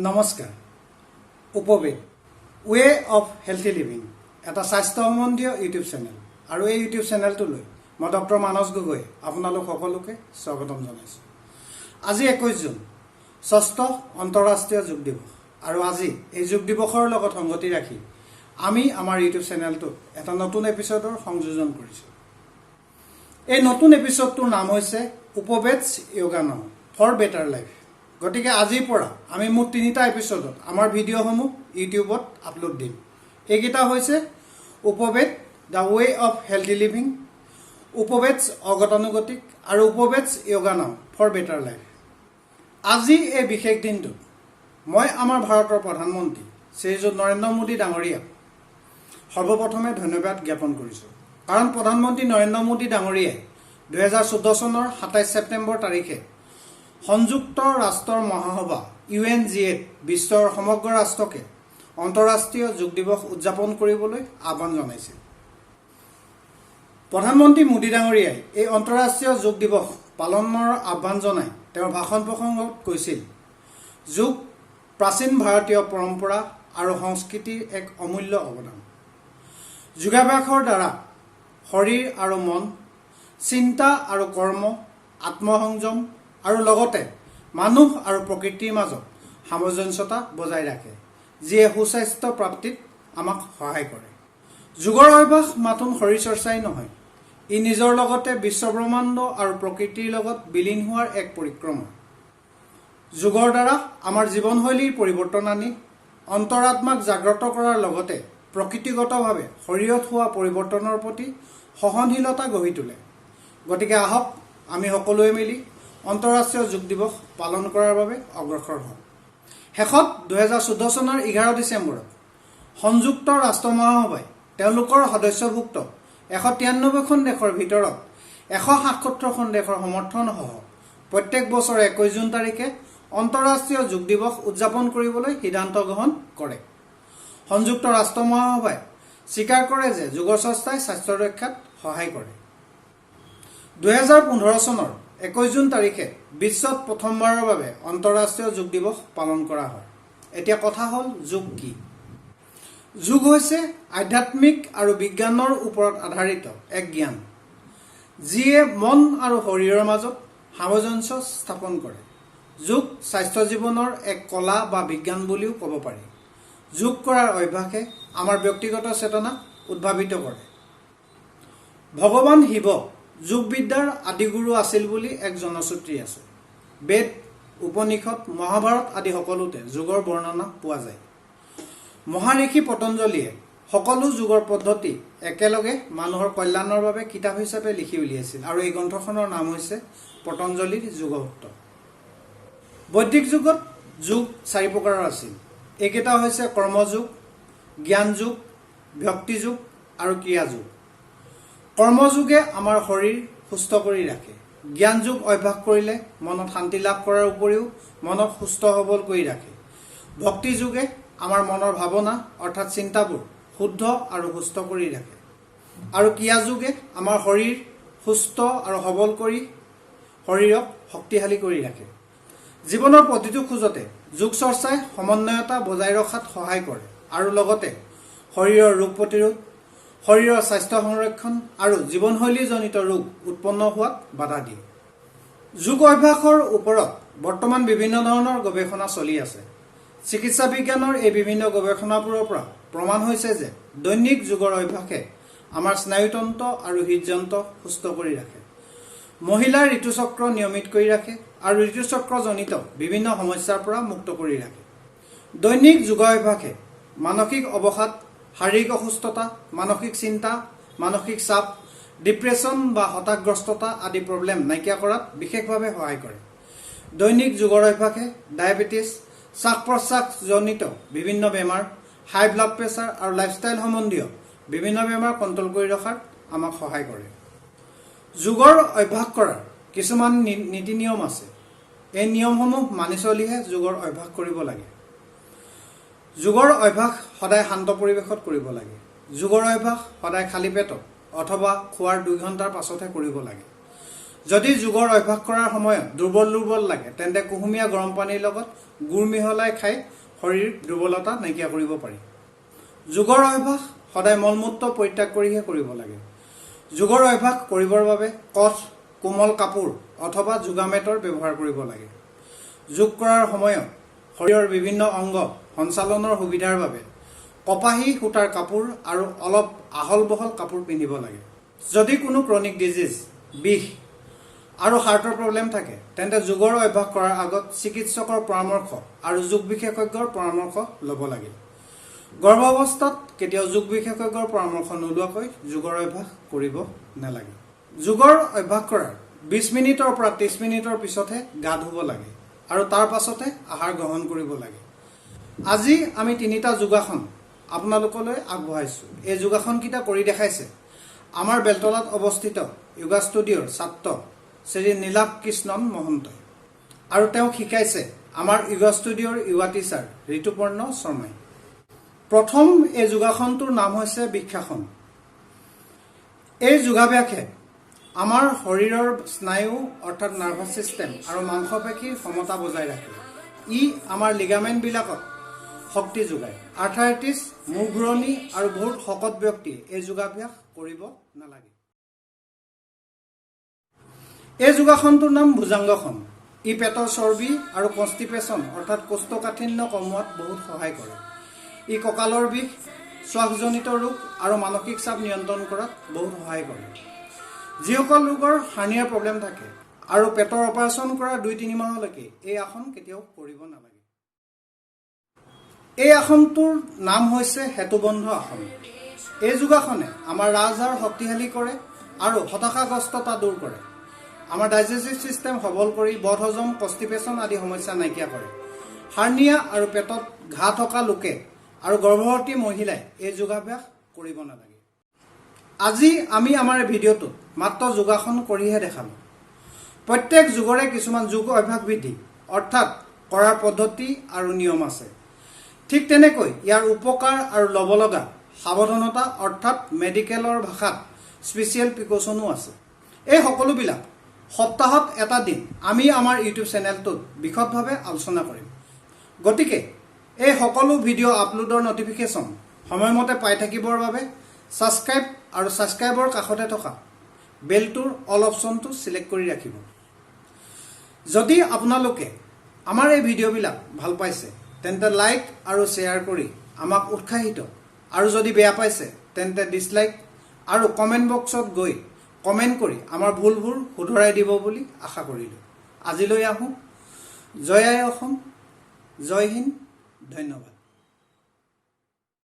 নমস্কাৰ। উপবেদ, way of healthy living এটা স্বাস্থ্য সম্বন্ধীয় ইউটিউব চেনেল আৰু এই ইউটিউব চেনেলটোলৈ মই ডক্টৰ মানস গগৈ আপোনালোক সকলোকে স্বাগতম জনাইছোঁ। আজি 21 জুন, ষষ্ঠ আন্তঃৰাষ্ট্ৰীয় যোগ দিৱস আৰু আজি এই যোগ দিৱসৰ লগত সংগতি ৰাখি আমি আমাৰ ইউটিউব চেনেলটোত এটা নতুন এপিছ'ডৰ সংযোজন কৰিছোঁ। এই নতুন এপিছ'ডটোৰ নাম হৈছে উপবেদছ Yoga Now for Better Life। গতিকে আজিৰ পৰা আমি মুঠ তিনিটা এপিছ'ডত আমাৰ ভিডিঅ'সমূহ ইউটিউবত আপলোড দিম। এইকেইটা হৈছে উপবেদ the way of healthy living, উপবেদছ অগতানুগতিক আৰু উপবেদছ Yoga Now for Better Life। আজি এই বিশেষ দিনটোত মই আমাৰ ভাৰতৰ প্ৰধানমন্ত্ৰী শ্ৰীযুত নৰেন্দ্ৰ মোদী ডাঙৰীয়াক সৰ্বপ্ৰথমে ধন্যবাদ জ্ঞাপন কৰিছোঁ। কাৰণ প্ৰধানমন্ত্ৰী নৰেন্দ্ৰ মোদী ডাঙৰীয়াই 2014 চনৰ 27 ছেপ্টেম্বৰ তাৰিখে সংযুক্ত ৰাষ্ট্ৰৰ মহাসভা ইউএনজিএত বিশ্বৰ সমগ্ৰ ৰাষ্ট্ৰকে আন্তঃৰাষ্ট্ৰীয় যোগ দিৱস উদযাপন কৰিবলৈ আহ্বান জনাইছিল। প্ৰধানমন্ত্ৰী মোদী ডাঙৰীয়াই এই আন্তঃৰাষ্ট্ৰীয় যোগ দিৱস পালনৰ আহ্বান জনাই তেওঁৰ ভাষণ প্ৰসংগত কৈছিল, "যোগ প্ৰাচীন ভাৰতীয় পৰম্পৰা আৰু সংস্কৃতিৰ এক অমূল্য অৱদান। যোগাভ্যাসৰ দ্বাৰা শৰীৰ আৰু মন, চিন্তা আৰু কৰ্ম, আত্মসংযম আৰু লগতে মানুহ আৰু প্ৰকৃতিৰ মাজত সামঞ্জস্যতা বজাই ৰাখে, যিয়ে সুস্বাস্থ্য প্ৰাপ্তিত আমাক সহায় কৰে। যোগৰ অভ্যাস মাথোন শৰীৰ চৰ্চাই নহয়, ই নিজৰ লগতে বিশ্বব্ৰহ্মাণ্ড আৰু প্ৰকৃতিৰ লগত বিলীন হোৱাৰ এক পৰিক্ৰমা। যোগৰ দ্বাৰা আমাৰ জীৱনশৈলীৰ পৰিৱৰ্তন আনি অন্তৰাত্মাক জাগ্ৰত কৰাৰ লগতে প্ৰকৃতিগতভাৱে শৰীৰত হোৱা পৰিৱৰ্তনৰ প্ৰতি সহনশীলতা গঢ়ি তোলে। গতিকে আহক, আমি সকলোৱে মিলি আন্তঃৰাষ্ট্ৰীয় যোগ দিৱস পালন কৰাৰ বাবে অগ্ৰসৰ হওঁ।" শেষত 2014 চনৰ 11 ডিচেম্বৰত সংযুক্ত ৰাষ্ট্ৰ মহাসভাই তেওঁলোকৰ সদস্যভুক্ত 193খন দেশৰ ভিতৰত 177খন দেশৰ সমৰ্থনসহ প্ৰত্যেক বছৰে 21 জুন তাৰিখে আন্তঃৰাষ্ট্ৰীয় যোগ দিৱস উদযাপন কৰিবলৈ সিদ্ধান্ত গ্ৰহণ কৰে। সংযুক্ত ৰাষ্ট্ৰ মহাসভাই স্বীকাৰ কৰে যে যোগৰ চৰ্চাই স্বাস্থ্য ৰক্ষাত সহায় কৰে। 2015 চনৰ 21 জুন তাৰিখে বিশ্বত প্ৰথমবাৰৰ বাবে আন্তঃৰাষ্ট্ৰীয় যোগ দিৱস পালন কৰা হয়। এতিয়া কথা হ'ল, যোগ কি? যোগ হৈছে আধ্যাত্মিক আৰু বিজ্ঞানৰ ওপৰত আধাৰিত এক জ্ঞান, যিয়ে মন আৰু শৰীৰৰ মাজত সামঞ্জস্য স্থাপন কৰে। যোগ স্বাস্থ্য জীৱনৰ এক কলা বা বিজ্ঞান বুলিও ক'ব পাৰি। যোগ কৰাৰ অভ্যাসে আমাৰ ব্যক্তিগত চেতনাক উদ্ভাৱিত কৰে। ভগৱান শিৱ যোগবিদ্যাৰ আদিগুৰু আছিল বুলি এক জনশ্ৰুতি আছে। বেদ, উপনিষদ, মহাভাৰত আদি সকলোতে যোগৰ বৰ্ণনা পোৱা যায়। মহাৰিষি পতঞ্জলিয়ে সকলো যোগৰ পদ্ধতি একেলগে মানুহৰ কল্যাণৰ বাবে কিতাপ হিচাপে লিখি উলিয়াইছিল আৰু এই গ্ৰন্থখনৰ নাম হৈছে পতঞ্জলিৰ যোগসূত্ৰ। বৈদিক যুগত যোগ চাৰি প্ৰকাৰৰ আছিল। এইকেইটা হৈছে কৰ্মযোগ, জ্ঞানযোগ, ভক্তিযোগ আৰু ক্ৰিয়াযোগ। কৰ্মযোগে আমাৰ শৰীৰ সুস্থ কৰি ৰাখে। জ্ঞানযোগ অভ্যাস কৰিলে মনত শান্তি লাভ কৰাৰ উপৰিও মনক সুস্থ সবল কৰি ৰাখে। ভক্তিযোগে আমাৰ মনৰ ভাৱনা অৰ্থাৎ চিন্তাবোৰ শুদ্ধ আৰু সুস্থ কৰি ৰাখে আৰু ক্ৰিয়াযোগে আমাৰ শৰীৰ সুস্থ আৰু সবল কৰি শৰীৰক শক্তিশালী কৰি ৰাখে। জীৱনৰ প্ৰতিটো খোজতে যোগ চৰ্চাই সমন্বয়তা বজাই ৰখাত সহায় কৰে আৰু লগতে শৰীৰৰ ৰোগ প্ৰতিৰোধ, শৰীৰৰ স্বাস্থ্য সংৰক্ষণ আৰু জীৱনশৈলীজনিত ৰোগ উৎপন্ন হোৱাত বাধা দিয়ে। যোগ অভ্যাসৰ ওপৰত বৰ্তমান বিভিন্ন ধৰণৰ গৱেষণা চলি আছে। চিকিৎসা বিজ্ঞানৰ এই বিভিন্ন গৱেষণাবোৰৰ পৰা প্ৰমাণ হৈছে যে দৈনিক যোগৰ অভ্যাসে আমাৰ স্নায়ুতন্ত্ৰ আৰু হৃদযন্ত্ৰ সুস্থ কৰি ৰাখে, মহিলাৰ ঋতুচক্ৰ নিয়মিত কৰি ৰাখে আৰু ঋতুচক্ৰজনিত বিভিন্ন সমস্যাৰ পৰা মুক্ত কৰি ৰাখে। দৈনিক যোগ অভ্যাসে মানসিক অৱসাদ, শাৰীৰিক অসুস্থতা, মানসিক চিন্তা, মানসিক চাপ, ডিপ্ৰেছন বা হতাশগ্ৰস্ততা আদি প্ৰব্লেম নাইকিয়া কৰাত বিশেষভাৱে সহায় কৰে। দৈনিক যোগৰ অভ্যাসে ডায়েবেটিছ, শ্বাস প্ৰশ্বাসজনিত বিভিন্ন বেমাৰ, হাই ব্লাড প্ৰেছাৰ আৰু লাইফষ্টাইল সম্বন্ধীয় বিভিন্ন বেমাৰ কণ্ট্ৰল কৰি ৰখাত আমাক সহায় কৰে। যোগৰ অভ্যাস কৰাৰ কিছুমান নীতি নিয়ম আছে। এই নিয়মসমূহ মানি চলিহে যোগৰ অভ্যাস কৰিব লাগে। যোগৰ অভ্যাস সদায় শান্ত পৰিৱেশত কৰিব লাগে। যোগৰ অভ্যাস সদায় খালী পেটত অথবা খোৱাৰ 2 ঘণ্টাৰ পাছতহে কৰিব লাগে। যদি যোগৰ অভ্যাস কৰাৰ সময়ত দুৰ্বল দুৰ্বল লাগে, তেন্তে কুহুমীয়া গৰম পানীৰ লগত গুড় মিহলাই খাই শৰীৰ দুৰ্বলতা নাইকিয়া কৰিব পাৰি। যোগৰ অভ্যাস সদায় মলমূত্ৰ পৰিত্যাগ কৰিহে কৰিব লাগে। যোগৰ অভ্যাস কৰিবৰ বাবে কঠ কোমল কাপোৰ অথবা যোগামেটৰ ব্যৱহাৰ কৰিব লাগে। যোগ কৰাৰ সময়ত শৰীৰৰ বিভিন্ন অংগ সঞ্চালনৰ সুবিধাৰ বাবে কপাহী সূতাৰ কাপোৰ আৰু অলপ আহল বহল কাপোৰ পিন্ধিব লাগে। যদি কোনো ক্ৰনিক ডিজিজ, বিষ আৰু হাৰ্টৰ প্ৰব্লেম থাকে, তেন্তে যোগৰ অভ্যাস কৰাৰ আগত চিকিৎসকৰ পৰামৰ্শ আৰু যোগ বিশেষজ্ঞৰ পৰামৰ্শ ল'ব লাগে। গৰ্ভাৱস্থাত কেতিয়াও যোগ বিশেষজ্ঞৰ পৰামৰ্শ নোলোৱাকৈ যোগৰ অভ্যাস কৰিব নালাগে। যোগৰ অভ্যাস কৰাৰ 20 মিনিটৰ পৰা 30 মিনিটৰ পিছতহে গা ধুব লাগে আৰু তাৰ পাছতহে আহাৰ গ্ৰহণ কৰিব লাগে। আজি আমি তিনিটা যোগাসন আপোনালোকলৈ আগবঢ়াইছোঁ। এই যোগাসনকেইটা কৰি দেখাইছে আমাৰ বেলতলাত অৱস্থিত য়োগা ষ্টুডিঅ'ৰ ছাত্ৰ শ্ৰী নীলাভ কৃষ্ণন মহন্তই আৰু তেওঁক শিকাইছে আমাৰ য়োগা ষ্টুডিঅ'ৰ য়োগা টিচাৰ ঋতুপৰ্ণ শৰ্মাই। প্ৰথম এই যোগাসনটোৰ নাম হৈছে বৃক্ষাসন। এই যোগাভ্যাসে আমাৰ শৰীৰৰ স্নায়ু অৰ্থাৎ নাৰ্ভাছ ছিষ্টেম আৰু মাংসপেশীৰ সমতা বজাই ৰাখে। ই আমাৰ লিগামেণ্টবিলাকত শক্তি যোগায়। আৰ্থ্ৰাইটিছ, মূৰ ঘূৰণি আৰু বহুত শকত ব্যক্তিয়ে এই যোগাভ্যাস কৰিব নালাগে। এই যোগাসনটোৰ নাম ভুজাংগাসন। ই পেটৰ চৰ্বি আৰু কনষ্টিপেশ্যন অৰ্থাৎ কোষ্ঠকাঠিন্য কমোৱাত বহুত সহায় কৰে। ই কঁকালৰ বিষ, শ্বাসজনিত ৰোগ আৰু মানসিক চাপ নিয়ন্ত্ৰণ কৰাত বহুত সহায় কৰে। যিসকল লোকৰ হাৰ্নিয়াৰ প্ৰব্লেম থাকে আৰু পেটৰ অপাৰেশ্যন কৰা 2-3 মাহলৈকে এই আসন কেতিয়াও কৰিব নালাগে। এই আসনটোৰ নাম হৈছে সেতুবন্ধ আসন। এই যোগাসনে আমাৰ ৰাজহাড় শক্তিশালী কৰে আৰু হতাশাগ্ৰস্ততা দূৰ কৰে। আমাৰ ডাইজেষ্টিভ ছিষ্টেম সবল কৰি বদহজম, কনষ্টিপেশ্যন আদি সমস্যা নাইকিয়া কৰে। হাৰ্নিয়া আৰু পেটত ঘাঁ থকা লোকে আৰু গৰ্ভৱতী মহিলাই এই যোগাভ্যাস কৰিব নালাগে। আজি আমি আমাৰ এই ভিডিঅ'টোত মাত্ৰ যোগাসন কৰিহে দেখালোঁ। প্ৰত্যেক যোগৰে কিছুমান যোগ অভ্যাস বিধি অৰ্থাৎ কৰাৰ পদ্ধতি আৰু নিয়ম আছে। ঠিক তেনেকৈ ইয়াৰ উপকাৰ আৰু ল'ব লগা সাৱধানতা অৰ্থাৎ মেডিকেলৰ ভাষাত স্পেচিয়েল প্ৰিকশ্যনো আছে। এই সকলোবিলাক সপ্তাহত এটা দিন আমি আমাৰ ইউটিউব চেনেলটোত বিশদভাৱে আলোচনা কৰিম। গতিকে এই সকলো ভিডিঅ' আপলোডৰ নটিফিকেশ্যন সময়মতে পাই থাকিবৰ বাবে ছাবস্ক্ৰাইব আৰু ছাবস্ক্ৰাইবৰ কাষতে থকা বেলটোৰ অল অপশ্যনটো ছিলেক্ট কৰি ৰাখিব। যদি আপোনালোকে আমাৰ এই ভিডিঅ'বিলাক ভাল পাইছে, তেন্তে লাইক আৰু শ্বেয়াৰ কৰি আমাক উৎসাহিত আৰু যদি বেয়া পাইছে, তেন্তে ডিছলাইক আৰু কমেণ্ট বক্সত গৈ কমেণ্ট কৰি আমাৰ ভুলবোৰ শুধৰাই দিব বুলি আশা কৰিলোঁ। আজিলৈ আহোঁ। জয় আই অসম, জয় হিন্দ, ধন্যবাদ।